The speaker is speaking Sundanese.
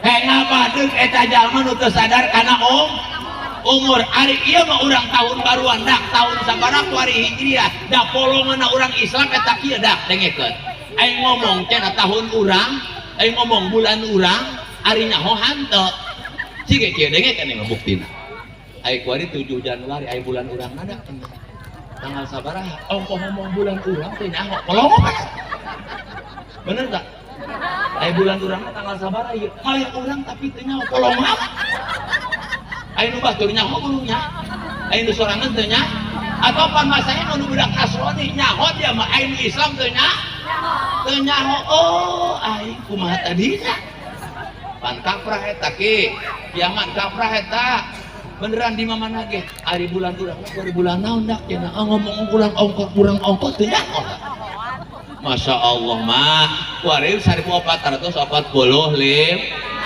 Kayak ngabadeg eta jalma nu teu sadar kana om umur. Ari ieu mah urang tahun baruan dak tahun sabaraha kuari hijriah da polonganna urang Islam eta kieu dak dengekeun. Aing ngomong cenah tahun urang, aing ngomong bulan urang, ari nyaho hanteu. Siga kieu dengekeun yang buktina. Aing kuari 7 Januari aing bulan urang ada tanggal sabaraha ongkoh ngomong bulan urang teh nyaho polong bener. Bener tak? Aing bulan urang tanggal sabaraha ieu? Malah urang tapi teu nyaho polong amat. Aing nu batur nyaho nya. Aing nu sorangan teu nya. Atau pan masanya nu budak Nasrani nyaho dia mah aing nu Islam teu nya. Teu nyaho oh aing kumaha tadina. Pan kaprah eta ki. Kiamat kaprah eta. Beneran di mana ge? Ari bulan urang mah bulan naon dak cenah ngomong bulan ongkot kurang ongkot teu nyaho. Masya Allah mah kuari 1445